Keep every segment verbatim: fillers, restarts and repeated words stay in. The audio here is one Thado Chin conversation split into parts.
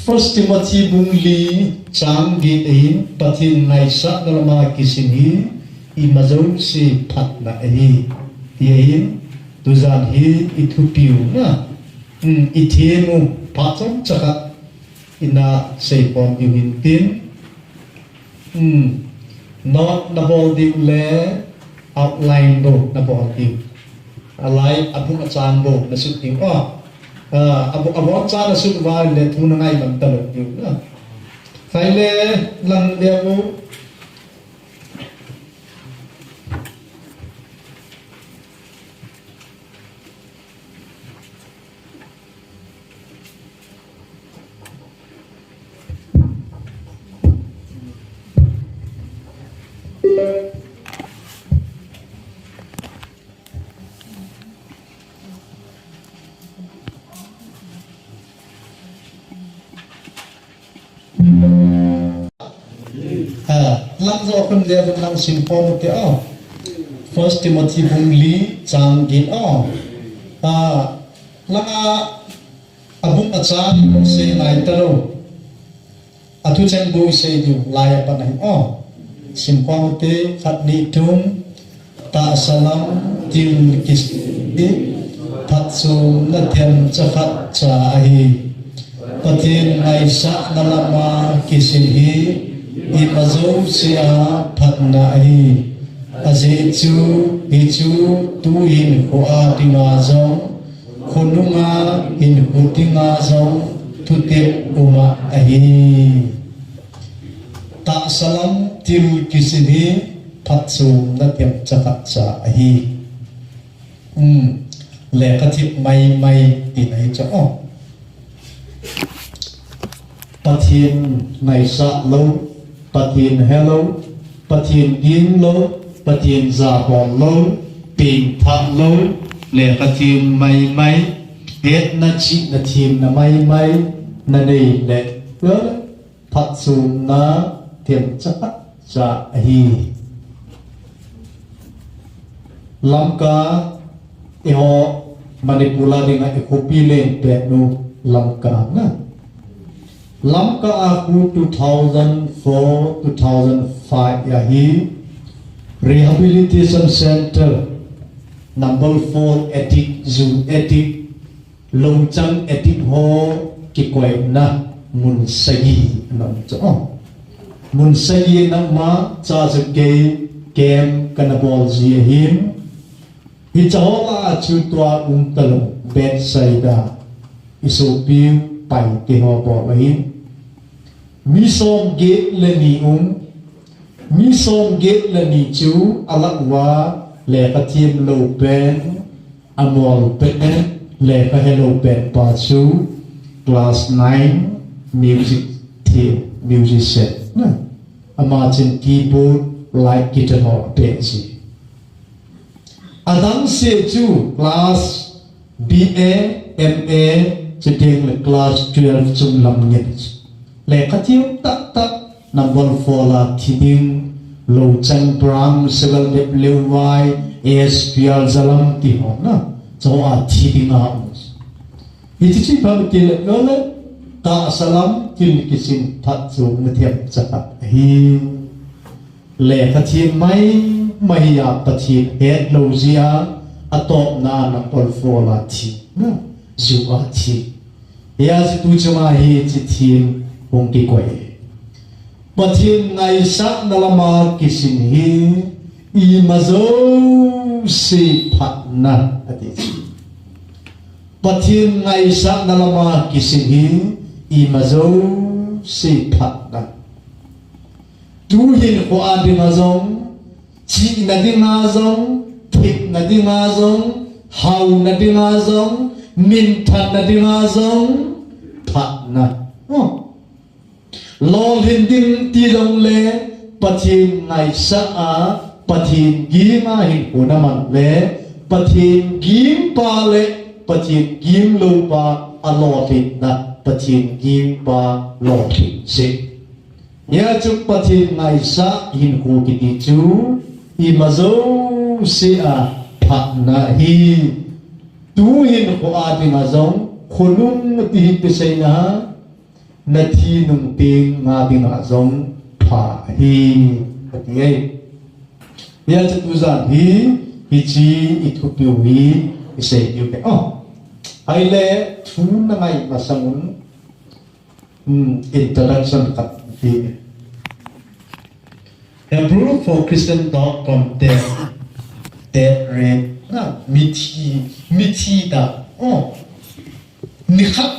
First Timothy bung li chang get ahin, Pathen ngaisahna lama kisin hi ima jouse phatna ahi. Ti ahin, tujan hi i thupiu na. Hmm, i themu phat chomcha khat ina seikhom diu hintin. Hmm. Note na bol diu le outline bou na bol diu. Alai abung achang bou na sut diu. Oh. Ah, abu-, abung achang na sut uva le thu na ngai man talou diu. Ah. Khai le lang le bou. Ah, lang jo khun le lang sim khom te o. First Timothy bung li chang get o. Ah, langa abung achang sei ngai talou. Athu cheng bou sei diu lai apat ahi o. Sim khom te khat ni thum. Tahsa lam thil kisin hi phatchomna themcha khatcha ahi. Pathen ngaisahna lama kisin hi ima jousea phatna ahi. Ajeh chu, hichu tuhin khoa dinga jong, khonunga hinkho dinga jong thutep uma ahi. Tahsa lam thil kisin hi phatchomna themcha khatcha ahi. Hmm. Lekha thip maimai tina hi chu o. Pathen ngaisah lou, Pathen he lou, Pathen ging lou, Pathen jabol lou, pengthah lou, lekha thip maimai, hetna chihna themna maimai na nei le, phatchomna themcha khatcha ahi. Lamka, eiho Manipur a dinga i khopi lengpet nu Lamka na. Lamka a khu two thousand four, two thousand five a hi Rehabilitation Center number four addict, ju addict, Louchang addict ho kikoina mun sagi ana um chu. Mun sagi ana um a, cha chu kei camp kana bol ji ahin. Hiche ho lah a chu tua um talou Bethsaida i sopi Paite ho bol ahin. Mi som get le ni um, mi som get le ni chu alah uva lekha them lou pen, amol pen, lekha helou pen pa chu class nine music them, musician. Ama chun keyboard, light guitar ho ape ji. Adang se chu class B A, M A, chuteng le class twelve chung lam ngen chu. Lekha them tah tah, number four la thi ding, Louchang Brown, Sagal Dep Leuvai, A S P R Zalam ti ho na. Chu a thi ding a um. Hiche chu ipi ham itile, tahsa lam thil kisin phatchomna themcha khat ahi. Lekha them maimai a Pathen het lou jeh a, atopna a number four la thi, na, ju a thi. Hijeh chun tu chunga hiche thil hung kikoi. Pathen ngaisahna lama kisin hi ima jouse phatna ati chu. Pathen ngaisahna lama kisin hi ima jouse phatna. Tu hinkho a dinga jong, chihna dinga jong, thepna dinga jong, haona dinga jong, minthanna dinga jong, phatna. Oh. Lolhin ding ti jongle, Pathen ngaisah a, Pathen ging a hinkho naman le, Pathen ging pa le, Pathen ging lou pa alolhinna, Pathen ging pa lolhin jeh. Hijeh chun Pathen ngaisah hinkho kiti chu ima jouse a phatna ahi. Tu hinkho a dinga jong, khonung ti hi ipi seina ham, nathi nung teng nga dinga jong pha ahi, ati e. Hia chu tujan hi, hiche i thupiu hi, i sei diu ke. Oh, ahile, thu na ngai masang un, hmm, introduction khat ti. Hebrew for Christian dot com te, te re, na, mithi, mithi ta. Oh, ni khat,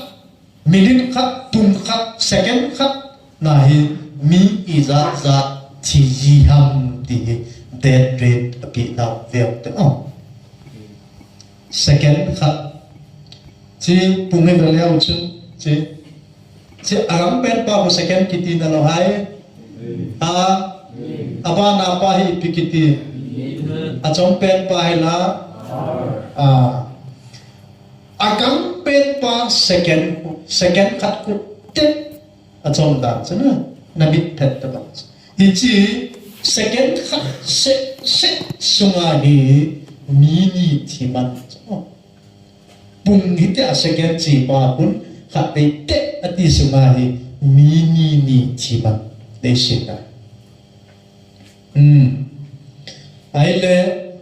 minute khat, pung khat, second khat, na hi mi ijat jat thi ji ham ti hi death rate api nau veu te, oh. Second khat. Chi pung hi veleu chu, chi, chi alam pen pa ko second kiti na lo hai. A, abana pa hi ipi kiti. Achom pen pa hi la. A. Akam pen pa second, second khat ko te achom dan chu na, na mit phet ta bang. Hiche second khat se, se sunga hi mi ni thi man chu. Pung hi te a second chi pa pun khat te te ati sunga hi mi ni ni thi man. Dei sin na. Hmm. Ahile,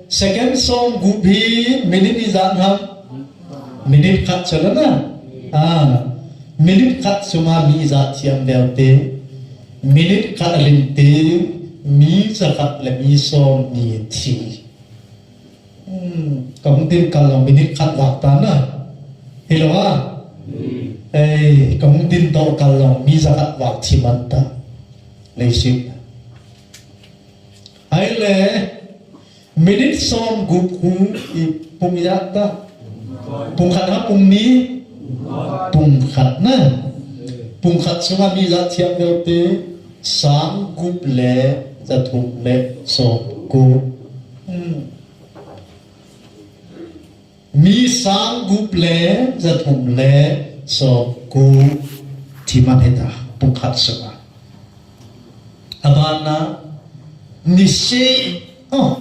second som gup hi minute ijat ham? Minute khat chu la na. Ah, minute khat sunga mi ijat thi ham veu te. Minute khat a lim te, mi jakhat le mi som ni thi. Hmm, kahung din kal lou minute khat val ta na. Hilou a? Hmm. Ei, kahung din doh kal lou mi jakhat val thi man ta. Leiset. Ahile, minute som gup khu i pung ijat ta. Pung khat ha pung ni? Pung khat na. Pung khat sunga mi ijat thi ham veu te, sang gup le, ja thum le, som gup. Hmm. Mi sang gup le, ja thum le, som gup. Thi man hita, pung khat sunga. Abana, niseh, oh,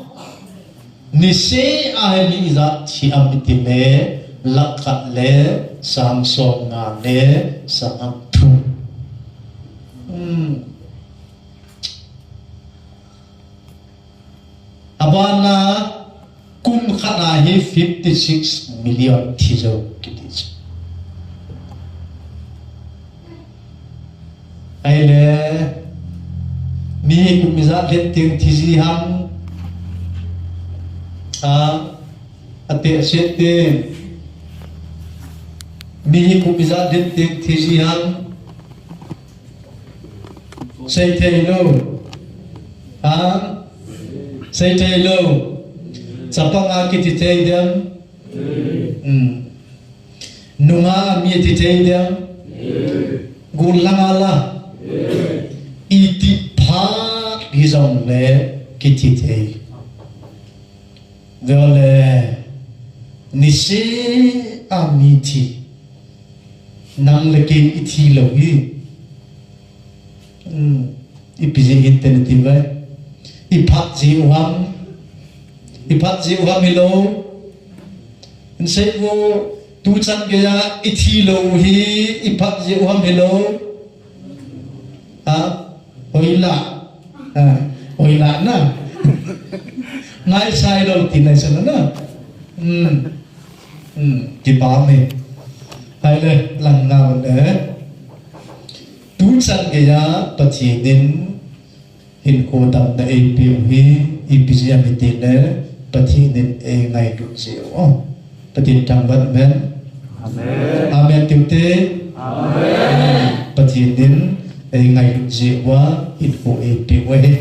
niseh a hi mi ijat thi ham iti le, lakh khat le, sang som nga le, sang thum. Hmm. Abana kum khat a hi fifty six million thi jou kiti chu. Ahile, mi hi kum ijat lheh teng thi ji ham? A, ateh set teng. Mi hi kum ijat lheh teng thi ji ham? Sei thei lou. Ha? Sei thei lou. Chapang a kithi thei dem? Hmm. Nungah a mi thi thei dem? Gollhang a la. Iti phat hijong le kithi thei. Vele, niseh a mi thi. Nang le kei i thi lou hi. Hmm, ipi jeh hin te na ti vai. I phat ji u ham. I phat ji u ham hilou. Hin sei vo, tu chan geiya i thi lou hi, i phat ji u ham hilou. Ha? Hoilah. Ha, hoilah na. Ngaisah lou ti naisah na. Hmm. Hmm. Kipa me. Ahile lang na le. Tu chan geiya Pathen in hinkho damna eipeh u hi, ipi jeh ham iti le, Pathen in eingailut jeh u. Pathen thangvah hen. Amen. Amen tiu te. Amen. Pathen in eingailut jeh uva hinkho eipeh u ahi.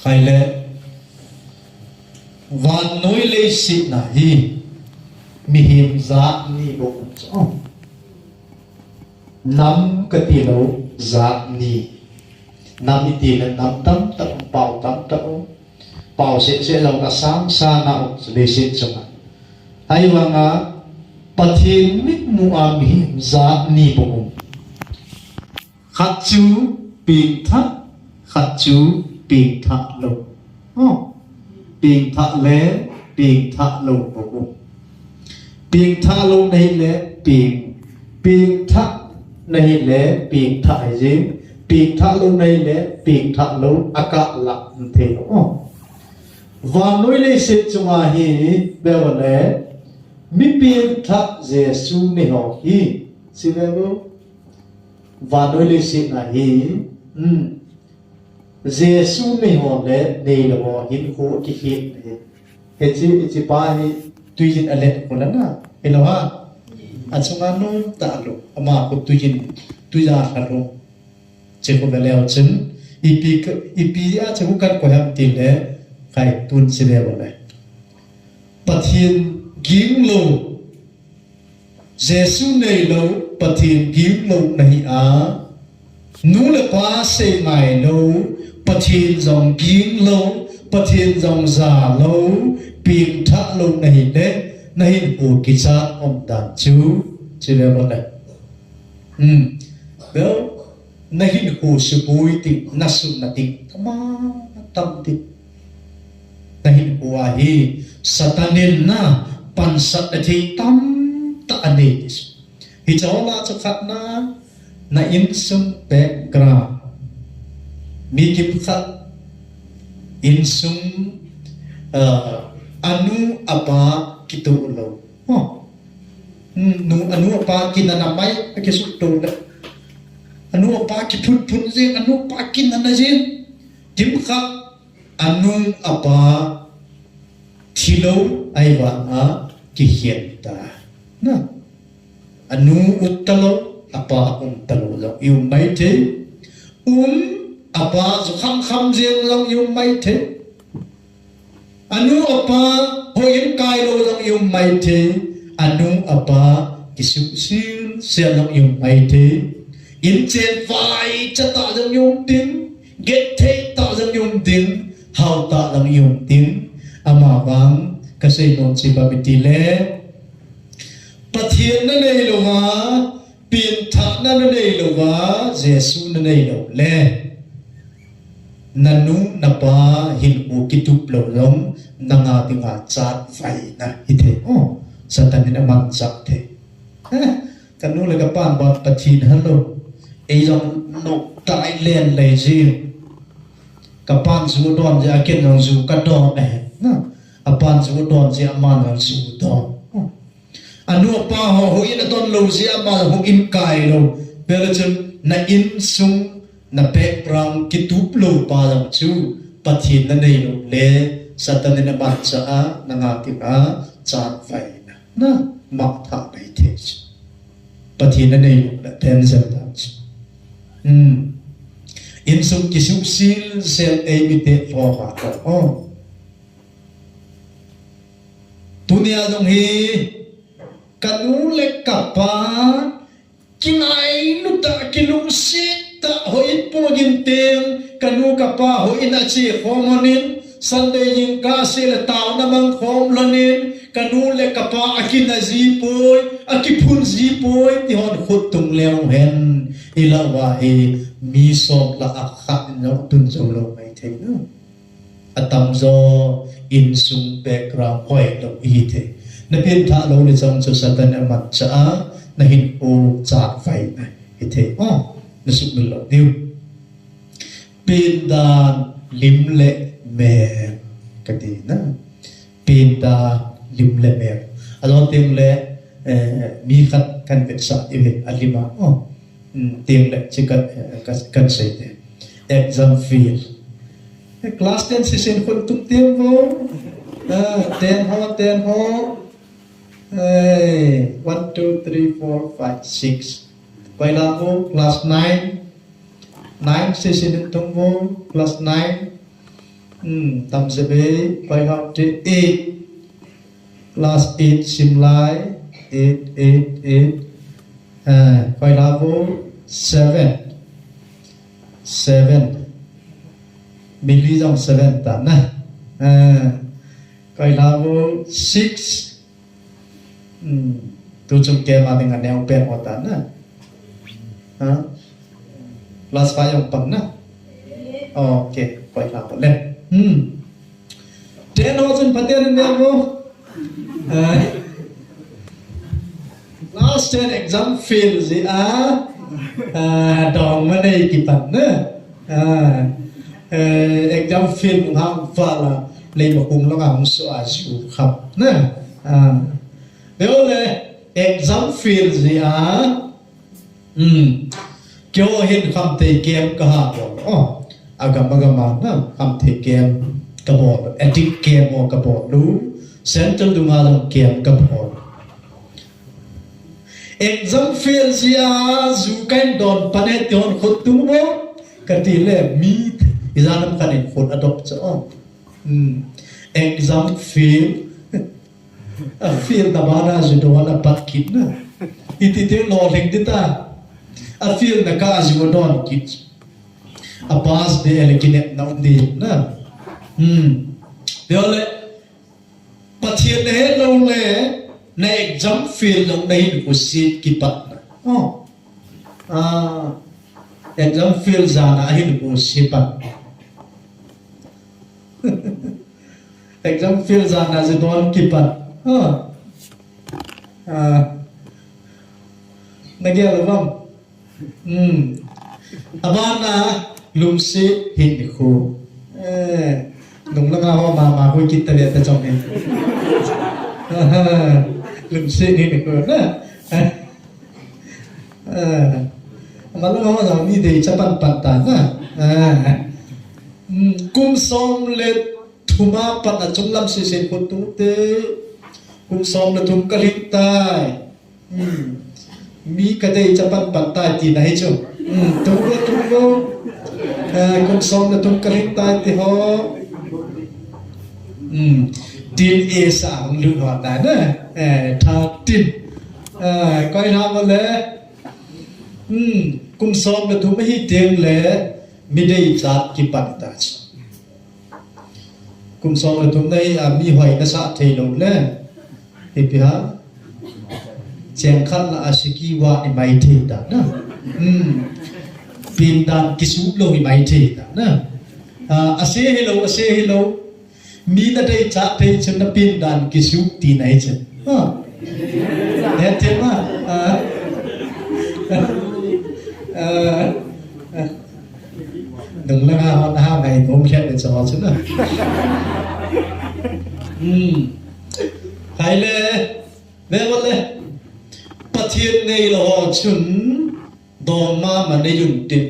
Ahile, vannoi leiset a hi mihem jat ni bou um chu. Nam kati lou jat ni. Nam iti le nam tamtah um, pao tamtah um. Pao seh seh lou na sang sang a um chu leiset chunga. Ahivanga Pathen mitmu a mihem jat ni bou um. Khat chu pengthah, khat chu pengthah lou. Oh. Pengthah le pengthah lou bou um. Pengthah lou na hile peng, pengthah nahi le pengthah hi jing, pengthah lou nahi le pengthah lou akah lah um thei lou. Vannoi leiset chunga hi beu le mi pengthah Jesu nei ho hi, si beu. Vannoi leiset na hi, um, Jesu nei ho le neilou ho hinkho kikhen ahi. Hiche, hiche pa hi tuijin alet khu lana. Hilou ham? Achunga nom talou. Ama khu tuijin, tuija lhalou. Hiche khu veleu chun. Ipi ka, ipi a hiche khu kan koi ham tile. Khaitun sei leu le. Pathen ging lou. Jesu neilou, Pathen ging lou nahi a, nu le pa sei ngai lou, Pathen jong ging lou, Pathen jong ja lou, pengthah lou nahi le, nahinkho kichat um dan chu, chi le bon le. Hmm. Beu, nahinkho suboi ding, nasunna ding, tamtah tam ding. Nahinkho a hi Satan in na pansatna thei tamtah anei ding. Hiche ho lah a chu khatna, na insung background. Mi kimkhat insung, ah, anu apa kitoh lou. Oh. Hmm, nu, anu apa kinana mai, akisuhtoh le. Anu apa kiphunphun jing, anu apa kinana jing. Kimkhat anu apa thilou ahivanga kikhen ta. Na. Anu um talou, apa um talou jong i um mai thei. Um, apa ju khamkham jing jong i um mai thei. Anu apa houin kai lou jong i um mai thei. Anu apa kisuhsil sel jong i um mai thei. Inchen vaicha tah jong i um ding. Genthei tah jong i um ding. Hao tah jong i um ding. Amavang kasei nom chu ipi ham itile. Pathen nanei louva, pengthahna nanei louva, Jesu nanei lou le. Nanu, napa, hinkho kitup lou jong, nanga dinga chatvaina hithei. Oh, Satan in amanchah thei. Eh, kanu le kapan vang Pathen helou. Ei jong noptai len lei jing. Kapan ju adon jeh a ken jong ju kadon e. Na, apan ju adon jeh a aman jong ju adon. Anu apa ho, houin adon lou jeh a ama houin kai lou. Vele chun na insung, na background kitup lou pa jong chu Pathen nanei lou le, Satan in amanchah a, nanga dinga chatvaina. Na, mangthah mai thei chu. Pathen nanei lou le, danger dan chu. Hmm. Insung kisuhsil sel eimite lhoma toh. Oh. Tunia jong hi, kanu le kapa, kingailu tah, kilungset tah, houin pung in teng, kanu kapa houin ache khom lhonin, Sunday jingkah seh le taona mang khom lhonin, kanu le kapa akina ji poi, akiphun ji poi, ti hon khut tung leu hen, ilah uva hi, mi som lah a khat in jong tun jou lou mai thei na. Atamjo insung background hoilou ihi thei. Na pengthah lou le chang chu Satan in amanchah a, na hinkho chatvaina hithei. Oh, na sumil lou diu. Pendan lim le mel kati na. Pendan lim le mel. Ajou teng le, eh, mi khat kan vetsah ive alim a. Oh, hmm, teng le chi kan, eh, kan, kan sei te. Exam fail. Eh, class ten session khun tum teng vo. Ah, ten ho, ten ho. Hey, one, two, three, four, five, six. Paila vo, class nine. Nine session in tum vo, class nine. Hmm, tam sebe, paila te eight. Class eight sim lai, eight, eight, eight. Eh, paila vo, seven. Seven. Mili jong seven ta na. Eh, paila vo, six. Hmm. Tu chung kema ding aneo pen ho ta na. Ha? Class five jong pang na. Okay, paila vo le. Hmm. Ten ho chun phaten neo vo. Eh. Class ten exam fail ji a. Ah, dongma nei kipan na. Ah, eh, exam fail hung hang vala, leima kung langa hung so a ju kham na. Ah, deu le exam fail ji a. Hmm. Keiho hin khamthei kem kaha bol. Oh, agam agam a na khamthei kem kabol. Addict kem ho kabol u. Central dunga jong kem kabol. Exam fail ji a, ju kahin don pan e ti hon khut tung mo. Kati le mi, ijat ham khat in khut adop cha o. Hmm. Exam fail. A fail na bana ju don apat kit na. Iti ti lolhing ding ta. A fail na kah a ju don kit. A pass be le kinepna um ding na. Hmm. Deu le, Pathen na het lou le, na exam fail lou na hinkho set kipat na. Oh. Ah. Exam fail jana hinkho set pat. Exam fail jana ji don kipat. Oh. Ah. Na gel lou vang. Hmm. Abana lungset hinkho. Eh, nung langa ho mama hui kit ta ve ta chong ni. Lungset hinkho na. Eh, ama langa ho jong mi deicha pan pan ta na. Eh. Hmm, kum som le thum a pat a chunglam sesen khut tung te. Kum som le thum kalhing tai. Hmm. Mi kadeicha pan pan tai tina hi chu. Hmm. Tung lou, tung lou. Eh, kum som le thum kalhing tai ti ho. Hmm. Tin e sa hung lut ho tai na. Eh, tha tin. Eh, koi na mo le. Hmm. Kum som le thum hi teng le mi deicha kipan ta chu. Kum som le thum na hi a mi hoi na sa thei lou le. Ipi ha? Cheng khat la a siki wa i mai thei ta na. Hmm. Pin dan kisu lou i mai thei ta na. Ah, ase hi lou, ase hi lou. Mi na deicha thei chun na pin dan kisu tina hi chun. Ha. He thei ma. Ah. Ah. Nung langa ho na ha ngai bom khet le cho chu na. Hmm. Hai le, ve vo le. Pathen nei lou ho chun, dongma ma nei un tin.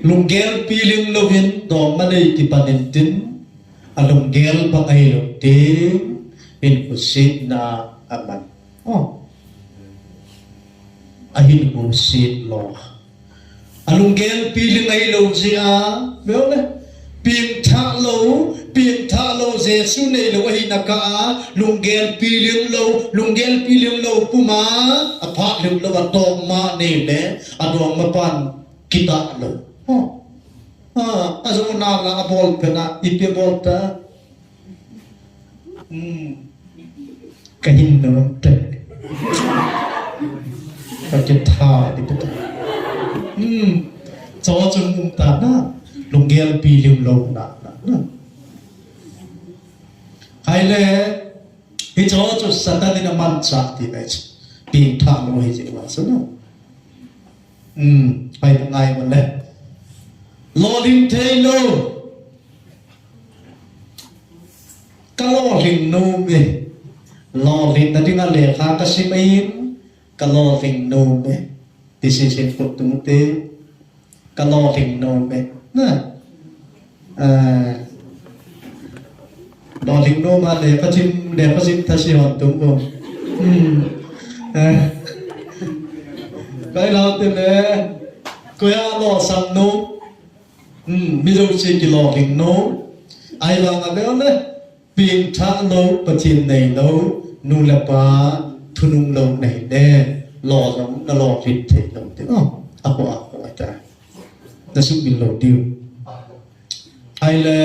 Lunggel piling lou hin, dongma nei kipan in tin. A lunggel bang ahi lou tin, hinkho setna aman. Oh. A hinkho set lou. A lunggel piling ahi lou jeh a, ve vo le. Pengthah lou, pengthah lou, Jesu nei lou ahi na kah a, lunggel piling lou, lunggel piling lou puma, a phat lim lou a dongma nei le, a dongma pan kitah lou. Oh. Ah, a jong na la a bol pen a, ipi bol ta. Hmm. Ka hin nom te. Ka kitha di te. Hmm. Cho chung um ta na. Lunggel piling lou na, na, na. Hai le, hicho chu Satan in amanchah ti ve chu. Pengthah lou hi jeh a chu na. Hmm. Hai ngai mo le. Lolhing thei lou. Ka lolhing nom e. Lolhing na dinga lekha ka sim ahin, ka lolhing nom e. Ti sesen khut tung te. Ka lolhing nom e. Na. Ah. Lolhing nom a lekha sim, lekha sim tha si hon tung ko. Hmm. Ah. Kai lau te le. Ko ya lolsam nom. Hmm, mi jouse kilolhing nom. Ahivang a ve vo le, pengthah lou, Pathen nei lou, nu le pa, thunung lou na hi le, lolhing, na lolhing thei lou diu. Oh, a ko, a ko, a ta. Na sumil lou diu. Hai le,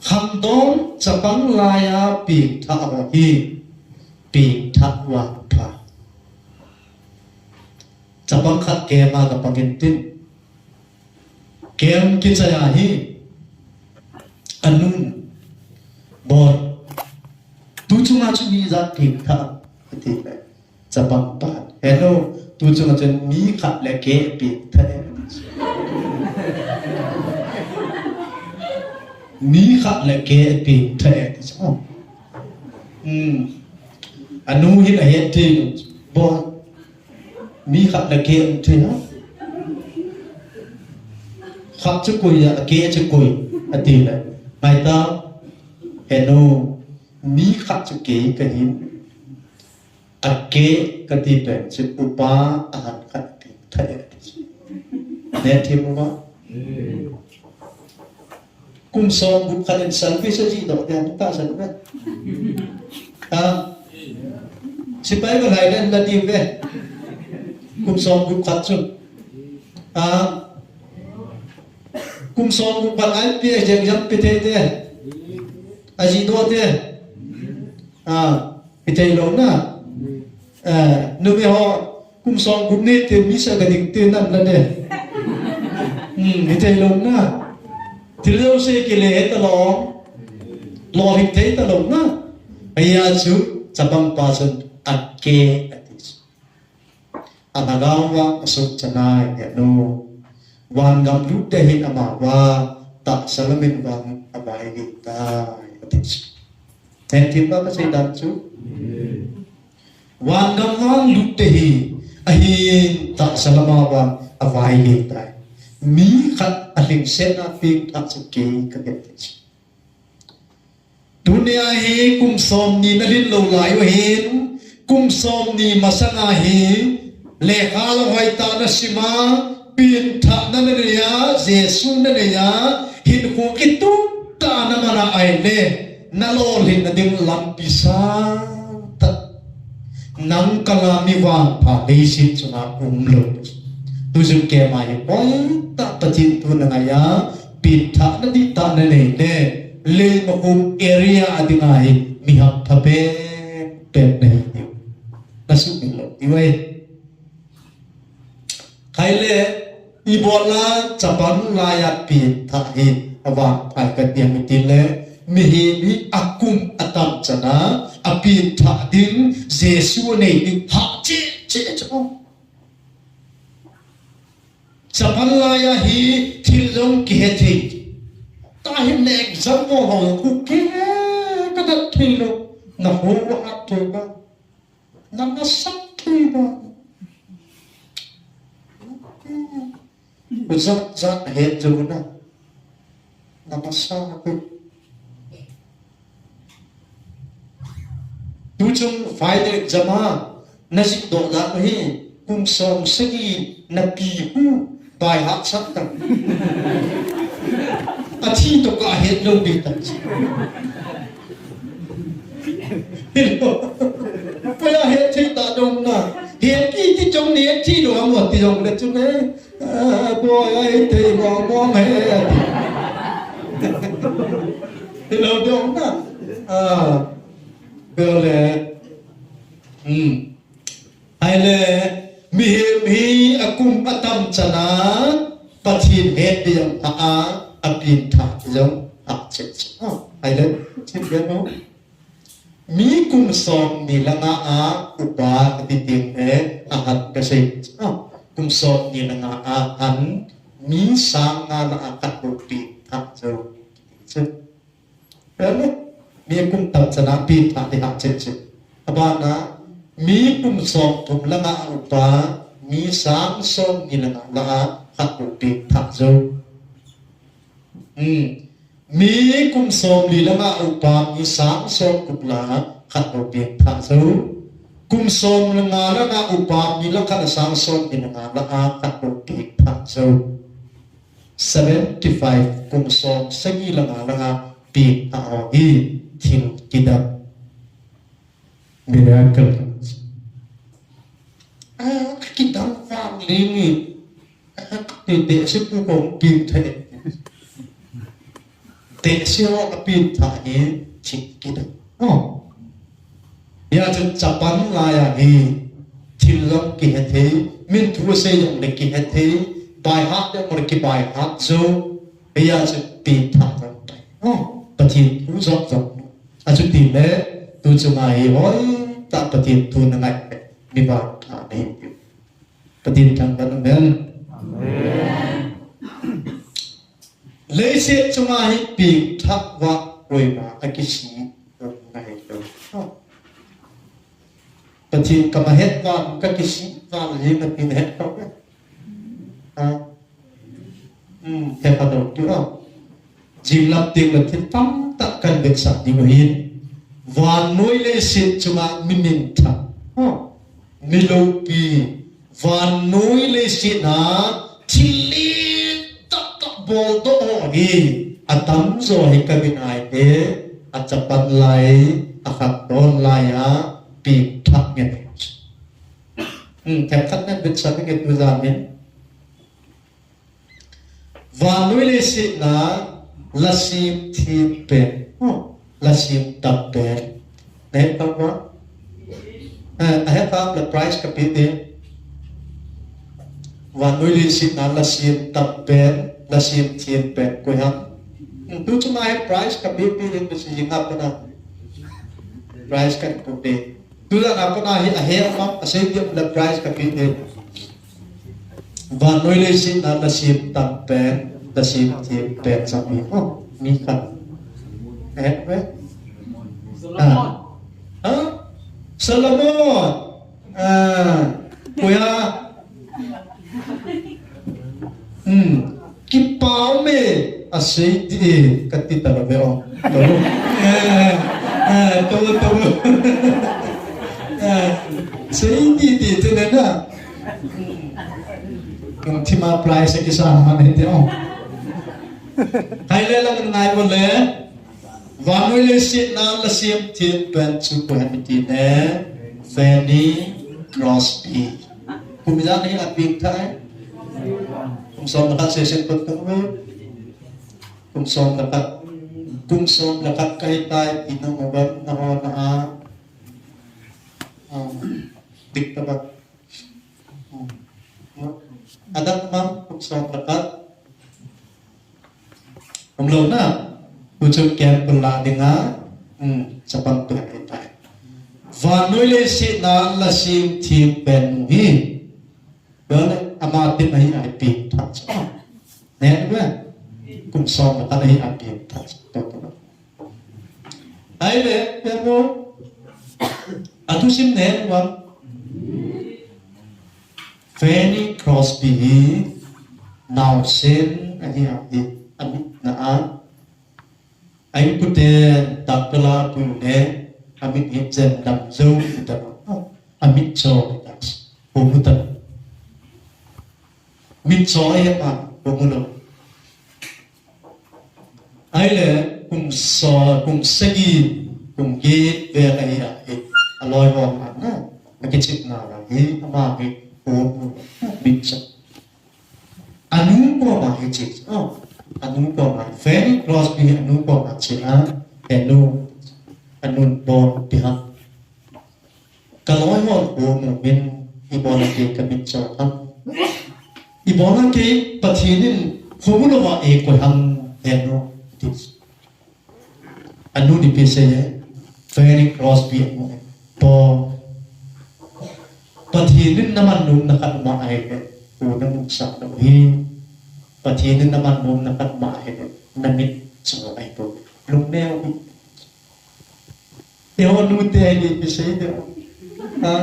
khangdong chapang lai a pengthah ho hi, pengthah vangpha. Chapang khat camp a ka pang in tin. Camp kichai a hi. Anun. Bol. Tu chunga chu mi ijat pengthah. Ati le. Chapang pa. Henu, tu chunga chun mi khat le kei peng thei. Mi khat le kei peng thei. Hmm. Anu hin ahet thei. Bo. Mi khat le kei peng thei ha. Khat chu koi a, kei chu koi. Ati le. Ngai ta. Henu, mi khat chu kei kahi. Akei kati pen chu upa ahan khat peng thei. Ne thim uva. Kum som gup khat in service ajih doh dia tahsan ve. A. Sipai ka lai den la di ve. Kum som gup khat chu. A. Kum som gup khat I P S exam pe thei te. Ajih doh te. A. Hithei lou na. Eh, numei ho, kum som gup ni te mi sa ka ding te nan la de. Hmm, hithei lou na. Thil jouse kile he ta lou. Lolhing thei ta lou na. Ahia chu, chapang pa chun, akei ati. Alhagao va asut chanai, henu. Van gam lut te hin ama va, tahsa lam in vang avai gei tai, ati. Hethim ba kasei dan chu. Van gam vang lut te hi, ahin tahsa lam a vang avai gei tai. Mi khat alhingset a peng thah chu kei kahe ti chu. Tunia hi kum som ni na lhin lou lai u hin, kum som ni masanga hi, lekha la hoitah na sim a, pengthahna na nei a, Jesu na nei a, hinkho kitup tah na man a ahile, na lolhinna ding lampi sangtah. Nang kal a mi vangpha leiset chunga um lou. Tuchung keima hi hoitah Pathen thu na ngai a, pengthahna dihtah na nei le, Leimakhong area a dinga hi mi hampha pen pen na hi diu. Na sumil lou diu ahi. Kei le, ibola chapang laiya pengthah hi avangpha kati ham itile, mihem hi akum atam chan a, apengthah ding, Jesu anei ding, hah cheh cheh chu. Chapang laiya hi thil jong kihe thei. Tahim le exam bol ho, okay, ka dat thei lou, na ho wa hat thei ba. Na masa thei ba. Jat jat het jou na. Na masa ko. Tuchung final exam a, na jih doh dan u hi, kum som sagi na pi hu, by heart sah tan. Athi toh kahet lou ding tan. Hilou. Poi ahet thei ta dong na. He pi ti chong ni thi lou ham ti dong le chu ne. A, boi, a, hetthei mong mong he, ati. Hilou dong na. A, bole. Hmm. Ahile, mihem hi akum atam chan a, Pathen het ding a, apengthah ding a, a cheh cheh. A, ahile, chih ve mo. Mi kum som ni le nga a upa kati teng le ahan kasei. A, kum som ni le nga a han mi sang nga lah a khat bou pengthah jou. Chu. Amen. Mi kum tam chan a pengthah ding hah cheh cheh. Abana mi kum som thum le nga a upa mi sang som ni le nga lah a khat bou pengthah jou. Hmm. Mi kum som li le nga a upa mi sang som gup lah a khat bou pengthah jou. Kum som le nga le nga a upa mi lah a khat a sang som ni le nga lah a khat bou pengthah jou. Seventy five kum som sagi le nga le nga pengthah ho hi thil kidang. Miracle. A, kidang vang leng e. A, te, tehse pu kong pengthah e. Tehse ho apengthah hi thil kidang. Oh. Hia chun chapang laiya hi thil jong kihe thei, min thu asei jong le kihe thei, by heart jong le ki by heart jou, hia chun pengthah jong tai. Oh, Pathen thu jong jong. Achuti le, tu chunga hi hoitah Pathen thu na ngai le. mi vangpha nahi diu. Pathen thangvah in umhen. Amen. Leiset chunga hi pengthah vah koima akisih um nahi lou. Pathen kamahet vang, kakisih vang, jing natin het kau ve. Ha? Hmm, het kau ve. Jing lam teng le thil tamtah kan vetsah ding ahin. Vannoi leiset chunga mi minthang. Ha? Mi loupi. Vannoi leiset a thil lentah tah boldoh ho hi atamjo hi kamin ahile, achapan lai, akhangdon lai a pengthah ngen. Hmm, themkhat nen vetsah ngen tujan in. Vannoi leiset a la semthem pen. Oh, la semtah pen. Nahet kha uvam? Eh, ahet kha le prize kapeh ding. Vannoi leiset a la semtah pen, la semthem pen. Koi ham? Hmm, tu chunga hi prize kapeh peh ding, tu si jing a pat a. Prize kapeh ding. Tujan a pat a hi ahet ham, asei ding le prize kapeh ding. Vannoi leiset a la semtah pen, la semthem pen sami. Oh, mi khat. Eh, eh. Ah. Ha? Solomon. Ah. Kuya. Hmm. Kipah me asei ding kati talou ve o. Tabu. Eh, eh, tabu, tabu. Eh, sei ding ding te na. Kung thima prize kisa man hite o. Hai le lang ngai bol le. Vannoi leiset a la semthem pen chu koi ham iti le. Fanny Crosby. Kum ijat hi apengthah e? Kum som le khat sesen pot kum ve. Kum som le khat. Kum som le khat kahi tai, ina mo ban na ho na a. Ah, dik ta ba. Adang mang kum som le khat. Umlou na. Tuchun kem pula dinga. Hmm, chapang tu hai tai. Vannoi leiset a la semthem pen hi. Bale ama tin ahi a pengthah. Ne ba? Kum som le khat ahi a pengthah. Ahile, pemo. Athusim ne ba? Fanny Crosby hi naosen ahi a, amit na a. A inkoten doctor a pui le, amit hi chen dam jou ti ta. Amit cho ti ta. Ho mu ta. Mit cho ahi a, ho mu lou. Ahile, kum so, kum sagi, kum get vel ahi a, aloi ho a na, akichepna a hi, ama hi, ho mu, mit cho. Anu koma hiche, oh, anu koma, Fanny Crosby anu koma che a, anu, anu bol pi ha. Kaloi hon ho mu min, ibola kei kamit cho ham. Ibola kei Pathen in ho mu louva eikoi ham, anu, ti. Anu nipi sei e, Fanny Crosby anu e. Paul. Pathen in naman nom na khat ma ahile, ko namu sah lou hi. Pathen in naman nom na khat ma ahile, namit cho ahi bou. Lungneo hi. Eiho nute hi nipi sei de. Ha?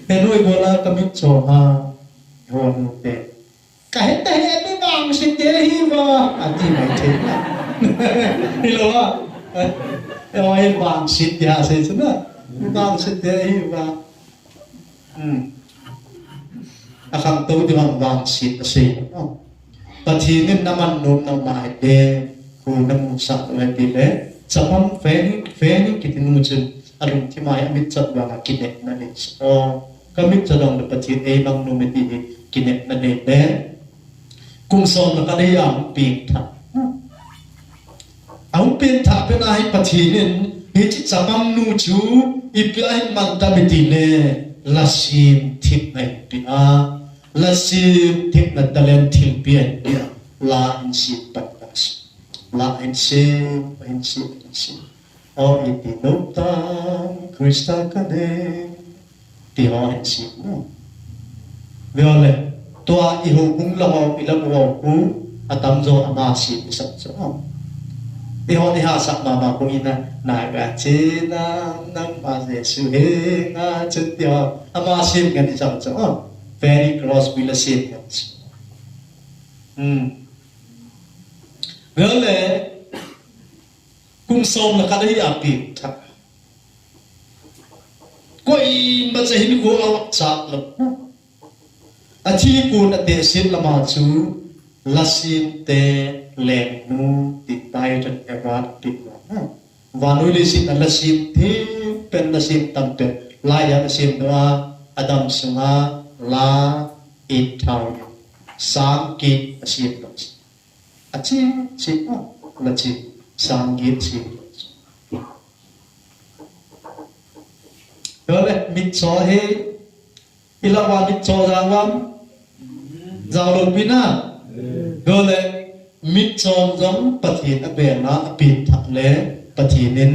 Eiho ibola kamit cho ham. Eiho nute. Kahet, kahet, mi vangset ding ahi uva, ati mai thei na. Hilou a. Eh, eh, vangset ding asei chu na. Mi vangset ding ahi uva. Hmm. Akhangtou ding vang vangset asei. Oh. Pathen in naman nom na ma ahile, ko namu sah lou ahi tile. Chapang Fanny, Fanny kiti nu chun, alungthim a hi amit chat vang a kinepna nei. Oh. Kamit cha dong le Pathen eimang nom e ti hi kinepna nei le. Kum som le khat ahi a hung pengthah. Ahung pengthah pen a hi Pathen in hiche chapang nu chu ipi a ahin man tam iti le, la semthemna ahin pe a, la semthemna talent thilpeh ahin pe a, la ahin sem pan a. La ahin sem, ahin sem, ahin sem. O iti lou tan Christa ka dei. Ti ho hin si. Vele, tua i houbung la ho, i la ho khu, atamjo ama si i sap jo. I ho ni ha sap mama khu ina, na ga che na, nang ma Jesu he nga che ti ho, ama si ngan i sap jo. Fanny Crosby la si ngan si. Hmm. Vele, kum som le khat ahi a pengtha. Koima cha hin ko a chak lo. Athi kon atehset lama chu Lasimte Lengnu ti title award ti lo. Vannoi leiset a lasim thempen, lasim tampen. Laiya lasim doh a, adam sunga la eight thousand. Sangkit asim doh. Achi, chi, oh, la chi. Sangkit asim doh. Vele, mitcho hi, i la va mitcho jao uvam. Jao lou pi na. Vele, mitcho jong Pathen abena, apengthah le, Pathen in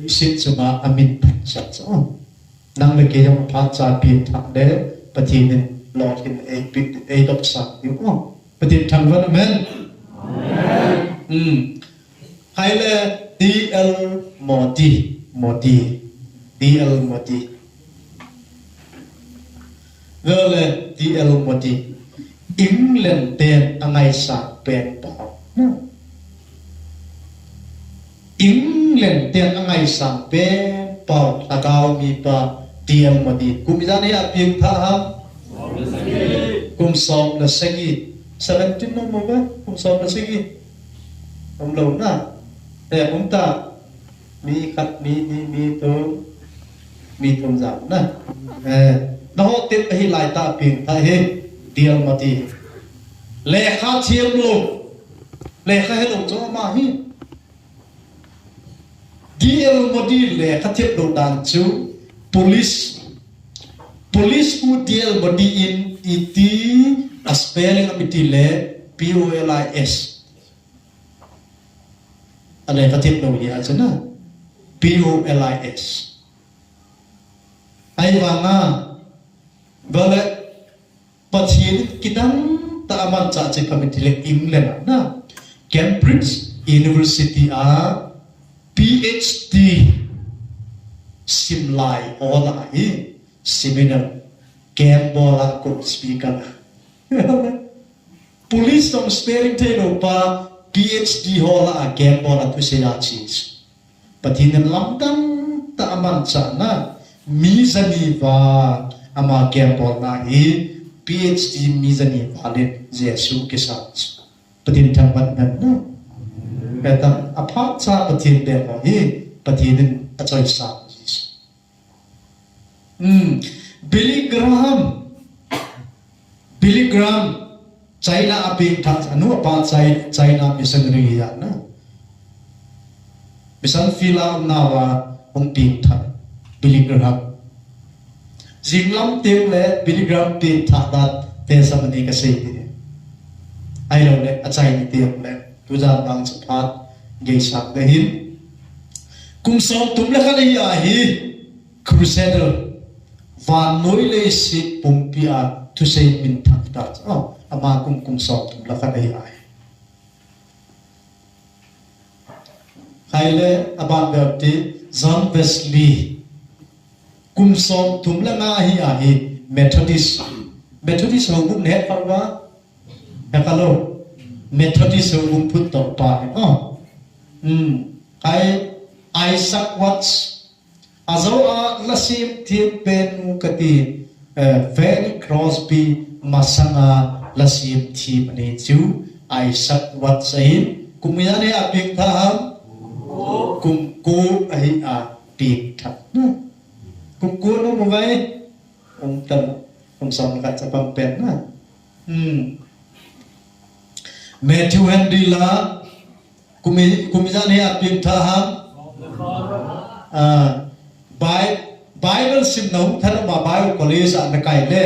leiset chunga amin phat sah chu. Nang le kei jong aphat cha pengthah le, Pathen in lolhin eipe, eidopsah diu. Pathen thangvah in, amen. Amen. Hmm. Hai le, D L Moody, Moody, D L Moody. Vele, D L Moody. England ten angaisang pen pau. Hmm. England ten angaisang pen pau. Lhagao mipa D L Moody. Kum ijat hi apengthah ham? Kum som le sagi. Seventeen nom mo ba? Kum som le sagi. Umlou na. Eh, um ta. Mi khat, mi ni, mi thum, mi thum jat na. Eh, naho tep ahi lai ta pengthah hi, D L Moody. Lekha them lou. Lekha helou chu ama hi. D L Moody lekha them lou dan chu, police, police u D L Moody in iti a spelling ami ti le, P O L I S. A lekha them lou hi a chu na. P O L I S. Ahivanga, vele, Pathen kidang ta amanchah chu ipi ham iti le England a na. Cambridge University a P H D sim lai ho lah a hi, seminar, Campbell a kon speaker a. Police jong sparing thei lou pa, P H D ho lah a Campbell a thusei a chi. Pathen in lamdang ta amanchah na, mi jani val ama Campbell na hi, P H D mi jani val in Jesu kisang. Pathen thangvah in amen. Petan aphat cha Pathen beng ho hi, Pathen in achoisang Jesu. Hmm. Billy Graham. Billy Graham. China a pengthah, anu apa China, China missionary hi a na. Mission field a umnauva hung pengthah. Billy Graham. Jinglam teng le Billy Graham pengthah dan testimony kasei ding. Ahilou le, achaini teng le. Tujan vang chaphat, geisah kahin. Kum som thum le khat ahi a hi. Crusader, vannoi leiset pumpi a thusei minthang ta. Oh, ama kum, kum som thum le khat ahi a hi. Hai le, aban bep ti, John Wesley. Kum som thum le nga ahi a hi, Methodist. Methodist houbung nahet kha uva? He kha lou. Methodist houbung phutdoh pa hi. Oh. Hmm. Hai Isaac Watts. Ajou a lasem them pen nu kati, eh, Fanny Crosby masanga lasem them anei chu Isaac Watts ahin, kum ijat hi apengthah ham? Kum ko ahi apengthah. Hmm. Kum ko nom mo vai? Um tan, kum som le khat chapang pen na. Hmm. Matthew Henry la, kum i-, kum ijat hi apengthah ham? Ah, Bi-, Bible sim na hung thanom a Bible College a nakai le,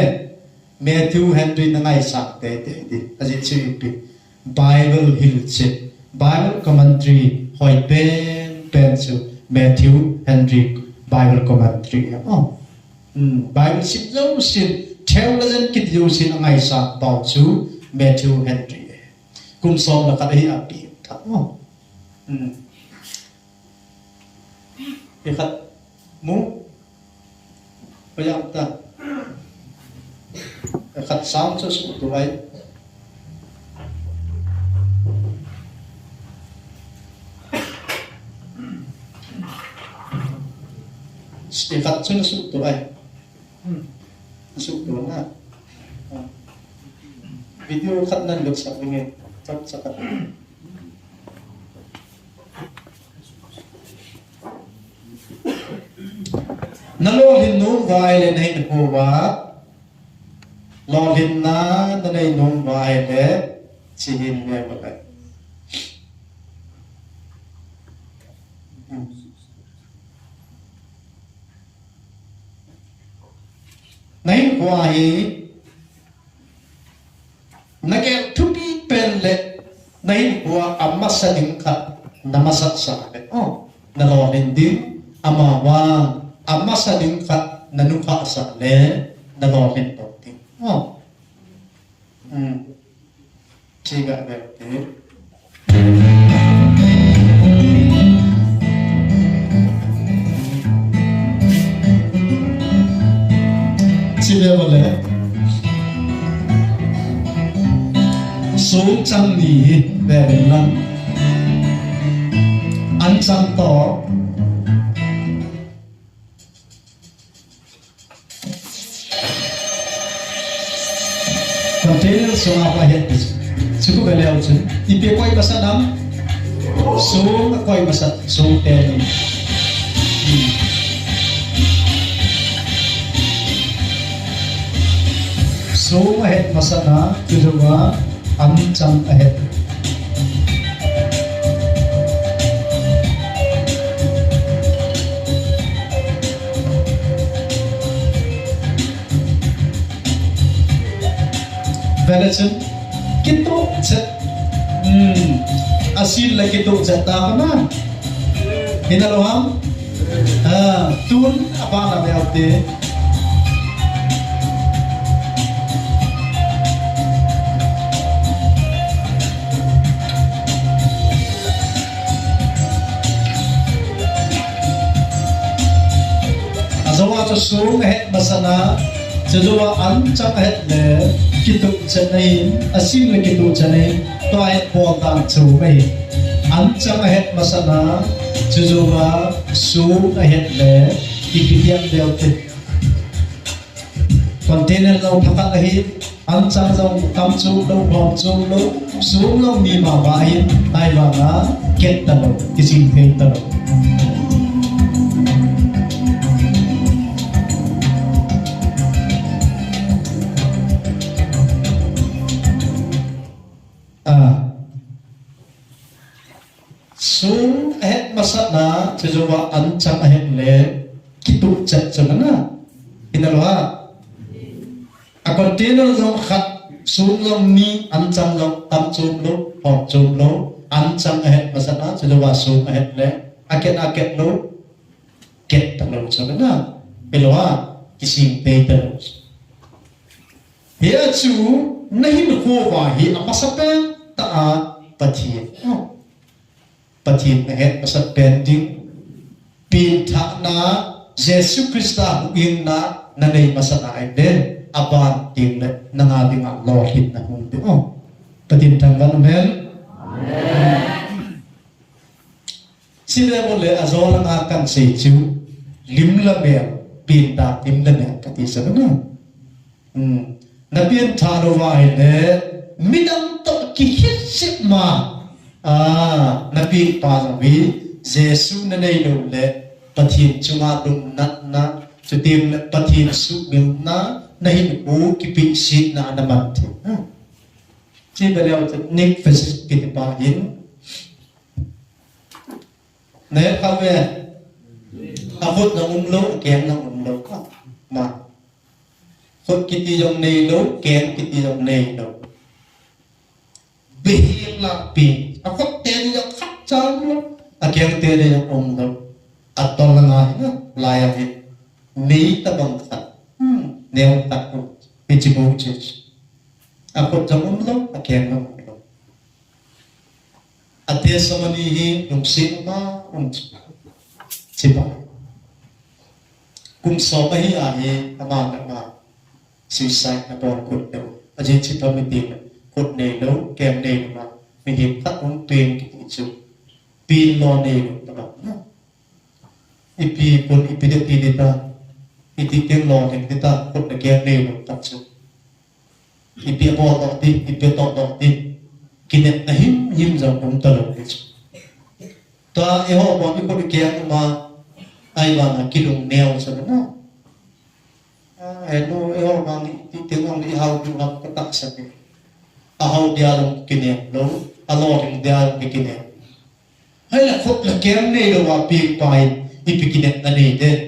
Matthew Henry nangaisang teitei ding. Ajeh chu ipi? Bible hilchet, Bible commentary hoi penpen chu Matthew Henry Bible commentary. Oh. Hmm, Bible sim jousen, theologian kiti jousen angaisang pau chu Matthew Henry. Kum som le khat ahi apieng tah. Hmm. Ikhat mu. Payam ta. Ikhat sound chu suhtuh ai. Ikhat chu suhtuh ai. Hmm. Suhtuh na. Video khat nan lut sak ding e. Chap sak. Na lolhin nom uva ahile na hinkho uva. Lolhinna na nei nom uva ahile. Hiche hin le uva le. Na hinkho hi. Na gel thupi pen le na hinkho a amasa ding khat na masat sah le. Oh, na lolhin ding, amavang amasa ding khat na nukhah sah le na lolhin ding. Oh. Hmm. Chiga berte. Chibe bole. Song chang ni hi bebe lang. An chang to. Container sunga pa het. Suku bele au chun. Ipi koi masa nam. Song koi masa. Song teni. Song het masa na. Kujuma. An chang ahet. Vele chun kituh chet. Hmm. Asil le kituh chet ta kana. Hina lou ham? Ah, tun abana ve ate. Ajou a chu song ahet masana, chujou a an chang ahet le, kituh chet na hin, asil le kituh chet na hin, tua ahet bol dan chu mai. An chang ahet masana, chujou a song ahet le, ipi tiam deu te. Container jong phatak ahi, an chang jong tam chom lou, hom chom lou, song jong ni mama ahi, ahivanga, ket talou, kising thei talou. Ah. Song ahet masana, chujou a an chang ahet le, kituh chet chu na. Hina lou ham? A container jong khat, song jong ni, an chang jong tam chom lou, hom chom lou, an chang ahet masana, chujou a song ahet le, aket aket lou, ket talou chu na. Hilou ham? Kising thei talou. Hia chu, na hinkho uva hi amasapen tah a Pathen. Oh. Pathen na het masat pen ding. Pengthahna, Jesu Christa huhhingna, na nei masat a ahile, aban ding le, nanga dinga lolhinna hung ding. Oh. Pathen thangvah in, amen. Amen. Chule bole ajou langa kan sei chu, lim le mel, pengthah lim le mel kati sa na. Hmm. Na pengthah lou uva ahile, midang toh kihetsah ma. Ah, na pengthah lou hi, Jesu na nei lou le, Pathen chunga lungnatna, chuteng le Pathen suhmilna, na hinkho kipehsetna ana man thei. Hmm. Chule bole chu Nick Vujicic kiti pa hin, Na het kha ve. Akhut jong umlou, akeng jong umlou kha. Ma. Khut kiti jong neilou, keng kiti jong neilou. Behem lah pi. Akhut teni jong khat cha umlou. Akeng teni jong umlou. Atol langa hi na, lai a hi. Mei tabang khat. Neo khat um. Hiche bou chu. Akhut jong umlou, akeng jong umlou. A testimony hi lungset uma um chu. Hiche pa. Kum som ahi a hi ama le ama suicide abol khut lou. Ajeh chu ipi ham itile khut neilou, keng neilou a mihem khat hung peng kiti chu. Pen lo neilou tobang. Ipi pon, ipi ding ti ding ta. Iti teng lo ding ding ta, khut le keng neilou khat chu. Ipi abol doh ding, ipi atoh doh ding. Kinepna himhim jong um talou ding chu. Tua eiho bou ikhut ikeng uma, ahivanga kilungneo sa na. Ah, hello, eiho bang iti teng ong ihao diu ham katahsan e. Ahao dia jong kinem lou, alo ding dia jong kinem. Ahile khut le keng neilou a peng pa in ipi kinepna nei ding.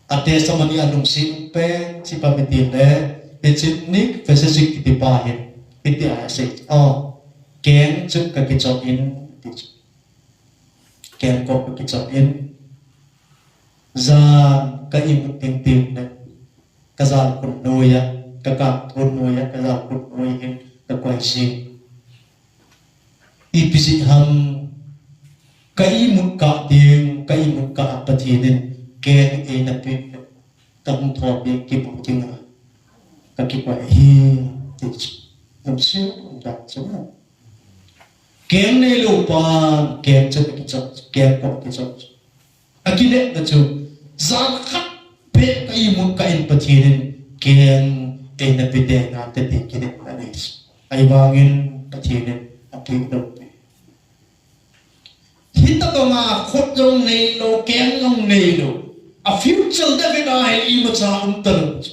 A testimony a lungset um pen chu ipi ham itile, hiche Nick Vujicic kiti pa hin hitia asei. Oh, keng chu kakichop in, ti chu. Keng kop kakichop in. Jan ka imut teng teng le, ka jalkhun noiya, ka kangthon noiya, ka jalkhun noi hin ka koi jin. Ipi jeh ham, ka imut kah teng, ka imut kah a Pathen in keng eina peh le, ka hung thou peh kimu ding a ka kikoi ahi, ti chu. Lungset um dan chu. Keng neilou pan, keng chu akichop, keng kop akichop. Akinepna chu, jan khat beh ka imut kah in Pathen in keng eina pe teng nante ti kinepna nei chu. Ahivangin Pathen in apeh lou pi. Hitobanga khut jong neilou, keng jong neilou. A future David a hi imacha um talou chu.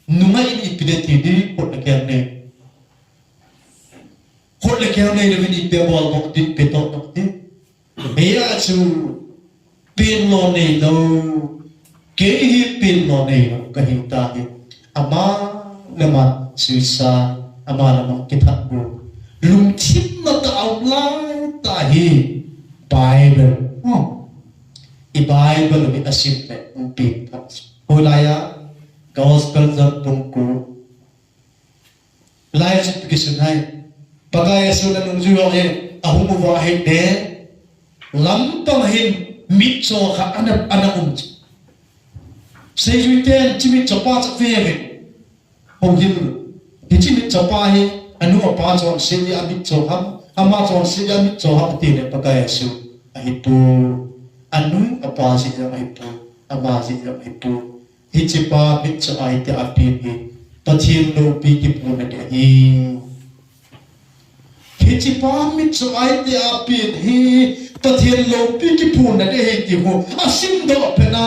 Nungah in ipi ding ti ding, khut le keng nei. Khut le keng neilou in ipi abol doh ding, ipi atoh doh ding. Hia chu pen lo neilou, kei hi pen lo neilou kahi tahi. Ama le ama suicide, ama le ama kithat bou. Lungthimna tah a um lai tahi. Bible. Oh. I Bible hi asim le um pen tah. Hoilai a Gospel John bung ko. Lai chu kisun hai. Pakai Jesu le nungjui ho hi ahung uva ahile, lampang hin mitcho khat ana, ana um chu. Seijui ten hiche mitcho pa chu ve ve. Houhil. Hiche mitcho pa hi anu apa chonset a mitcho ham, ama chonset a mitcho ham tile Pakai Jesu ahipoi. Anu apa jeh a ahipoi. Ama jeh a ahipoi. Hiche pa mitcho a hitia apen hi Pathen loupi kiphonna ding ahi. Hiche pa mitcho a hitia apen hi Pathen loupi kiphonna ding ahi ti ho asimdoh phat na.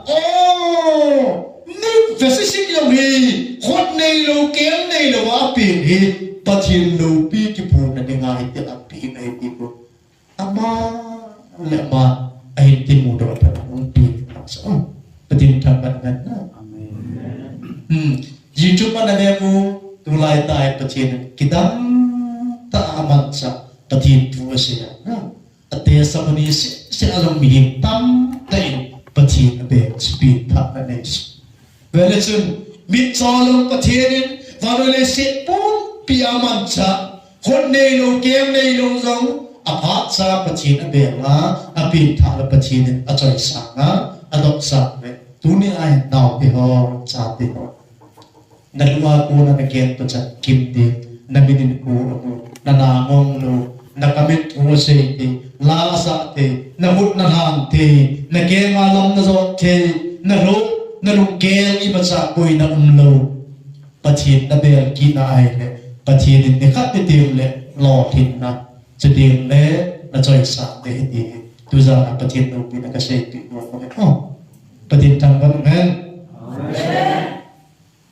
Oh, Nick Vujicic jong hi khut neilou, keng neilou a apen hi Pathen loupi kiphonna dinga hitia apen ahi ti ho. Ama le ama ahin kimudoh phat na um pi. Pathen thangvah hen. Amen. Hmm. YouTube a nave u, tulai tah a Pathen kidang tah a amanchah Pathen thu asei a. A testimony seh seh a jong mihem tamtah in Pathen abeng chu pengthah anei chu. Vele chun, mitcho lou Pathen in, vannoi leiset pumpi a amanchah, khut neilou, keng neilou jong, aphatcha Pathen abeng a, apengthah le Pathen in achoisang a, adopsang le. Tuni a hin naote ho, chate ho. Nalung a kona nakeng toh chan kim ding, namin in ko amu, nana ngong lou, nakamit thu asei thei, la asah thei, nakhut nalhang thei, nakeng a lam najot thei, nalou, nalunggel imacha koina umlou. Pathen nabel kit na ahile, Pathen in nikhat ni teng le lolhinna, chuteng le nachoisang ding ahi ti hi. Tujan a Pathen loupina kaseipeh nom e. Oh. Pathen thangvah hen. Amen.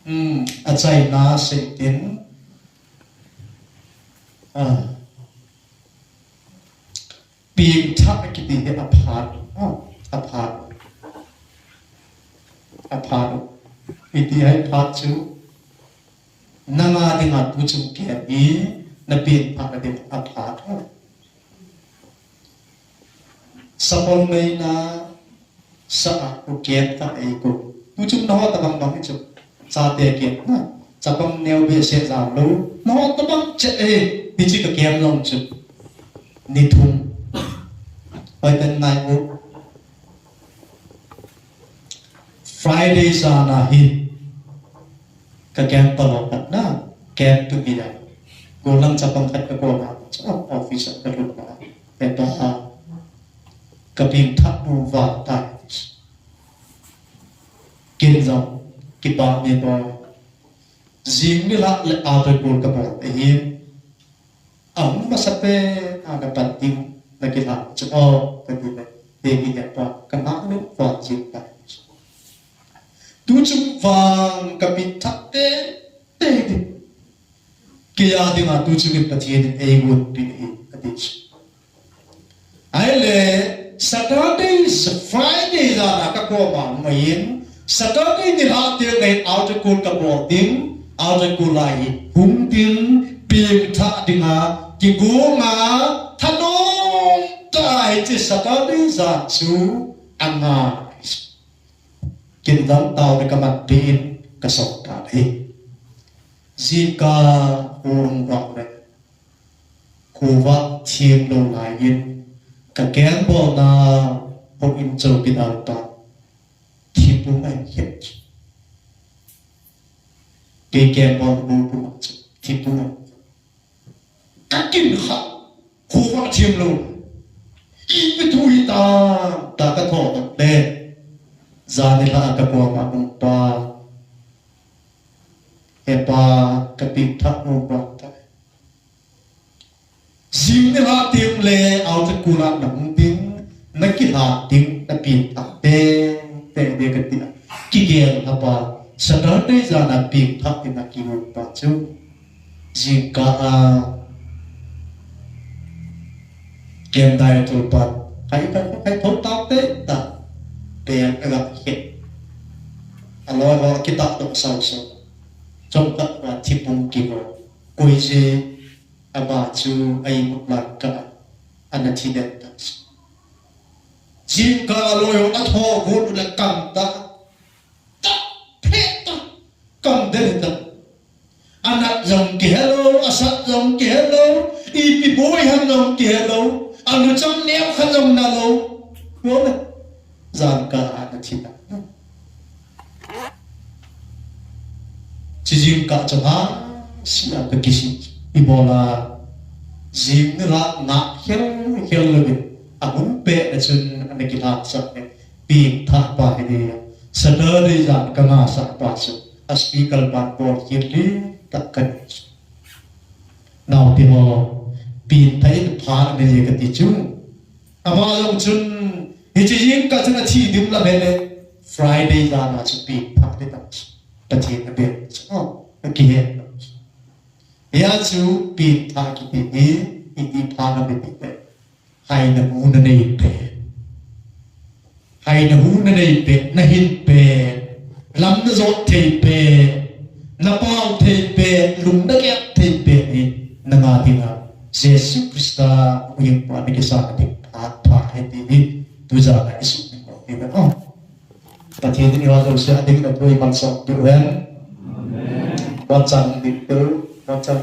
Hmm, achaina seitin. Ah. Pengthah kiti hi aphat. Ah, aphat. Aphat. Iti hi aphat chu. Nanga dinga tuchung keng hi napengthah na ding aphat. Sapol meina sa a, u keng ta ei ko. Tuchung naho tabang bang hi chu. Chate kiam na. Chapang neo behseh jam lou. Nangho tabang chet e. Hiche ka kiam jong chu. Ni thum. Hoitah in ngai u. Friday jan a hi. Ka camp palou khat na. Camp tu mi da. Gollhang chapang khat ka koma. Office a ka lut na. Hepa a. Ka pengthah u vang tai. Ken jong, kipah me boi. Jing nilhah le altar call ka bol ahin. Ahung masapen a na pan ding na kilhah chu o, ka ti le. Te ki hepa, ka ngah lou vang jing tai. Tuchung vang ka pengthah teitei ding. Kei a dinga tuchung in Pathen in eigonpeh ahi, ati chu. Ahile, Saturday, Friday jan a ka koma um in, Saturday nilhah teng in altar call ka bol ding, altar call a hi hung ding, pengthah dinga, kigong a, thanom tah a hiche Saturday jan chu, anga. Ken jong taona ka manpeh in ka sot tan ahi. Jingkah hung vang le. Khovah thim lou lai in ka camp bolna houin chowkidar pa thipung ahin khet. Kei camp bolna puma chu thipung ahin khet. Ka kin kha, khovah thim lou. Ipi thu hitam, tia ka thoudoh le. Jan nilhah a ka koma um pa. Hepa, ka pengthah u vang tai. Jing nilhah teng le altar call a na hung ding, na kilhah ding, na pengthah teitei ding ka ti a. Kigel lhah pa, Saturday jan a pengthah ding a kigong pa chu. Jingkah a, camp director pan, hai, hai, hai, thou tah teitei, bel a ga khet. Aloi ho kitah doh sausau. Chomkhat a thipung kivo. Koi je, ama chu a imut lang kah a, ana thi den tan. Jingkah a loi ho a tho got u le kang tah, tah, phet tah, kang den tah. Anat jong kihe lou, asat jong kihe lou, ipi boi ham jong kihe lou, aluchang neo khat jong na lou. Vo le. Jingkah a ana thi tan. Hiche jingkah chun ha, sia ka kisih. Ibola jing nilhah ngah khel khel louvin. Ahung pet na chun ana kilhahsah le. Pengthah pa hi dia. Saturday jan ka ngahsah pa chu. A speaker pan bol khel le tah ka nei chu. Naote ho, pengthah in pha ana nei ka ti chu. Ama jong chun, hiche jingkah chun athi dim lam hile, Friday jan a chu pengthah ding tah chu. Pathen a bel chu, oh, akihe. Hia chu pengthah kiti hi, iti pha na bel ti le. Haina hu na nei pet. Haina hu na nei pet, na hin pet. Lam na jot thei pet. Na pao thei pet, lung na gel thei pet hi. Na nga dinga. Jesu Christa, u hing pa na kisa na ding phat pha he ti hi. Tujan a isu ni mo ni ba. Oh. Pathen in iha jouse a ding na pui man sa tu hen. Amen. Wan chan ding tu, wan chan